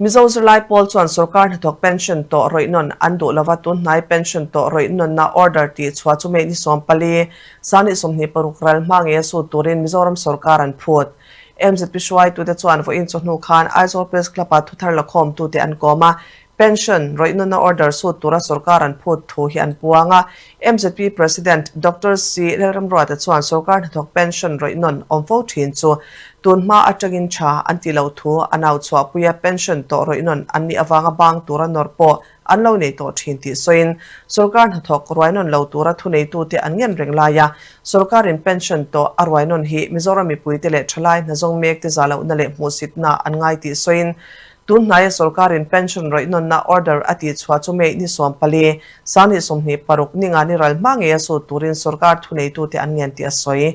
Mizo zirlai pawl chuan sorkar hnathawk pension tawh rawih nawn an duh lova tunhnai pension tawh rawih nawnna order tih chhuah chu May ni 14, 2026 ral hma ngeia sut turin Mizoram sorkar an phut. MZP hruaitute chuan vawiin chawhnu khan Aizawl Press Club-ah thuthar lakhawmtute an kawm a, Pension rawih nawnna order sut tura sorkar an phut thu hi an puang a. MZP President Doctor C Lalramruata chuan sorkar hnathawk pension rawih nawn awm fo thin chu tun hma atangin tha an tih loh thu a nau chhuahpuia pension tawh rawih nawn an nih avanga bang tura nawr pawh an lo nei tawh thin tih sawiin sorkar hnathawk ruai nawn lo tura thuneitute an ngen reng laia sorkarin pension tawh a ruai nawn hi Mizoram mipuite leh thalai hnazawng mekte za lohna leh hmuhsitna an ngai tih sawiin Tun hnaia sorkarin pension rawih nawnna order a tih chhuah chu May ni 14, 2026 ninga ni ral hma ngeia sut turin sorkar thuneitute an ngen tih a sawi.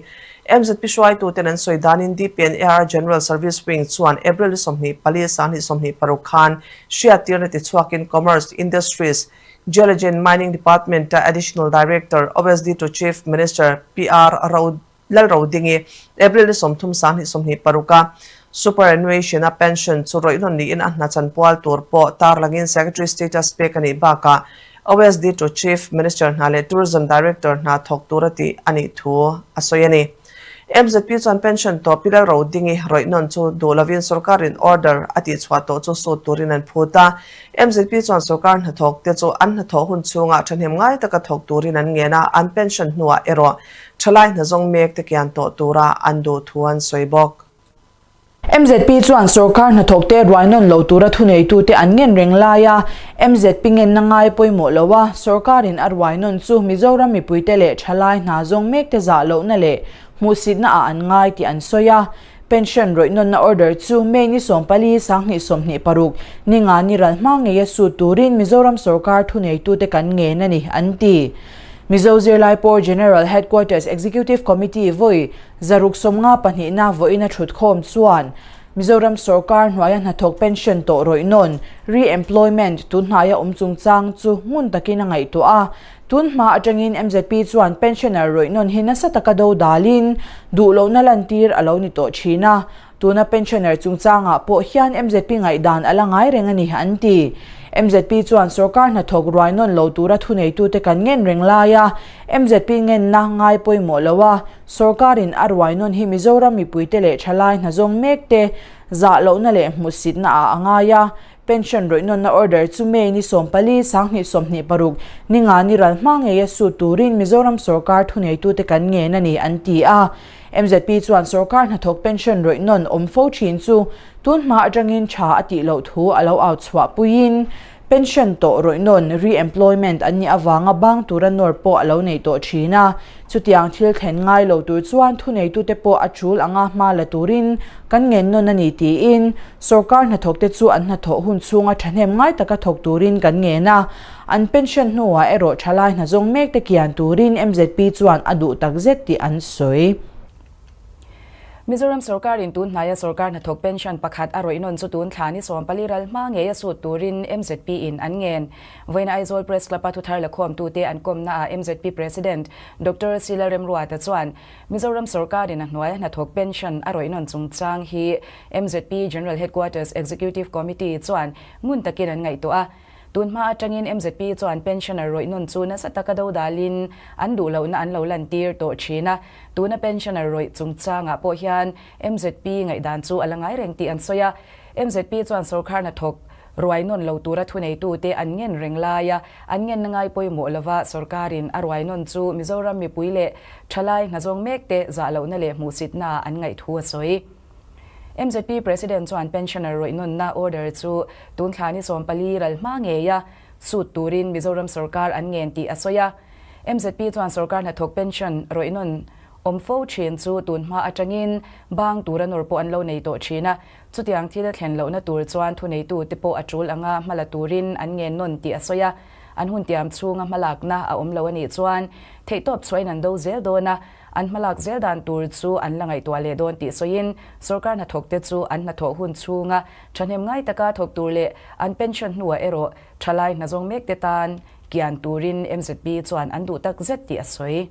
MZP hruaituten an sawi danin DPNAR General Service Wing chuan April ni 24, 2026 khan hriattirna tichhuakin Commerce, Industries, Geology and Mining Department-a Additional Director, OSD to Chief Minister PR Lalrodingi, April ni 30 2026 a Superannuation a pension chu rawih nawn niin a hna chanpual tur pawh tarlangin Secretary status pek a nih bakah OSD to Chief Minister hna leh Tourism Director hna thawk tur a tih a nih thu a sawi a ni. MZP chuan pension tawh Pi Lalrodingi rawih nawn chu duh lovin sorkarin order a tihchhuah tawh chu sut turin an phut a. MZP chuan sorkar hnathawk te chu an hnathawh hun chhungah thahnem ngai taka thawk turin an ngen a, an pension hnuah erawh Thalai hnazawng mek te kian tawh tura an duh thu an sawi bawk. MZP chuan sorkar hnathawkte ruai nawn lo tura thuneitute an ngen reng laia MZP ngenna ngai pawimawh lo a, sorkarin a ruai nawn chu Mizoram mipuite leh thalai hna zawng mekte zah lohna leh hmuhsitna ah an ngai tih an sawi a. Pension rawih nawnna order chu May ni 14, 2026 ni nga ni ral hma ngeia sut turin Mizoram sorkar thuneitute kan ngen a ni, an ti. Mizo Zirlai Pawl General Headquarters Executive Committee vawi 152 na vawiin a thutkhawm chuan Mizoram sorkar hnuaia hnathawk pension tawh rawih nawn, re-employment, tunhnaia awm chungchang chu ngun takin a ngaihtuah a. Tun hma atangin MZP chuan pensioner rawih nawn hi nasa taka do dalin duh lohna lantir a lo ni tawh thin a. Tuna pensioner chungchangah pawh hian MZP ngaihdan a la ngai reng a ni, an ti. MZP chuan sorkar hnathawk ruai nawn lo tura thuneitute kan ngen reng lai a, MZP ngenna ngai pawimawh lo a, sorkarin a ruai nawn hi Mizoram mipuite leh thalai hnazawng mekte zah lohna leh hmuhsitna ah a ngai a. Pension rawih nawnna order chu May ni 14, 2026 ni nga ni ral hma ngeia sut turin Mizoram sorkar thuneitute kan ngen a ni, an ti a. MZP chuan sorkar hnathawk pension rawih nawn awm fo thin chu tun hma atangin tha a tih loh thu a lo au chhuah puiin pension tawh rawih nawn, re-employment, an nih avanga bang tura nawr pawh a lo nei tawh thin a. Chutiang thil thlen ngai lo tur chuan thuneitute pawh a tul anga hma la turin kan ngen nawn a ni tiin sorkar hnathawkte chu an hnathawh hun chhunga thahnem ngai taka thawk turin kan ngen a. An pension hnuah erawh thalai hna zawng mekte kian turin MZP chuan a duh takzet tih an sawi. Mizoram sorkarin tun hnaia sorkar hnathawk pension pakhat a rawih nawn chu tun thla ni 14 ral hma ngeia sut turin MZP in an ngen. Vawiin Aizawl Press Club-a thuthar lakhawmtute an kawmnaah MZP President Doctor C Lalremruata chuan Mizoram sorkarin a hnuaia hnathawk pension a rawih nawn chungchang hi MZP General Headquarters Executive Committee chuan ngun takin an ngaihtuah a. Tun hma atangin MZP chuan pensioner rawih nawn chu nasa taka do dalin an duh lohna an lo lantir tawh thin a. Tuna pensioner rawih chungchangah pawh hian MZP ngaihdan chu a la ngai reng tih an sawi a. MZP chuan sorkar hnathawk ruai nawn lo tura thuneitute an ngen reng laia an ngenna ngai pawimawh lova sorkarin a ruai nawn chu Mizoram mipui leh thalai hnazawng mekte zah lohna leh hmuhsitna an ngaih thu a sawi. MZP President chuan pensioner rawih nawnna order chu tun thla ni 14 ral hma ngeia sut turin Mizoram sorkar an ngen tih a sawi a. MZP chuan sorkar hnathawk pension rawih nawn awm fo thin chu tun hma atangin bang tura nawr pawh an lo nei tawh thin a. Chutiang thil a thlen lohna tur chuan thuneitute pawh a tul anga hma la turin an ngen nawn tih a sawi a. An hun tiam chhunga hmalakna a awm lo a nih chuan theihtawp chhuahin an do zel dawn a. An hmalak zel dan tur chu an la ngaihtuah leh dawn tih sawiin sorkar hnathawkte chu an hnathawh hun chhunga thahnem ngai taka thawk tur leh an pension hnuah erawh thalai hnazawng mekte tan kian turin MZP chuan an duh tak zet tih a sawi.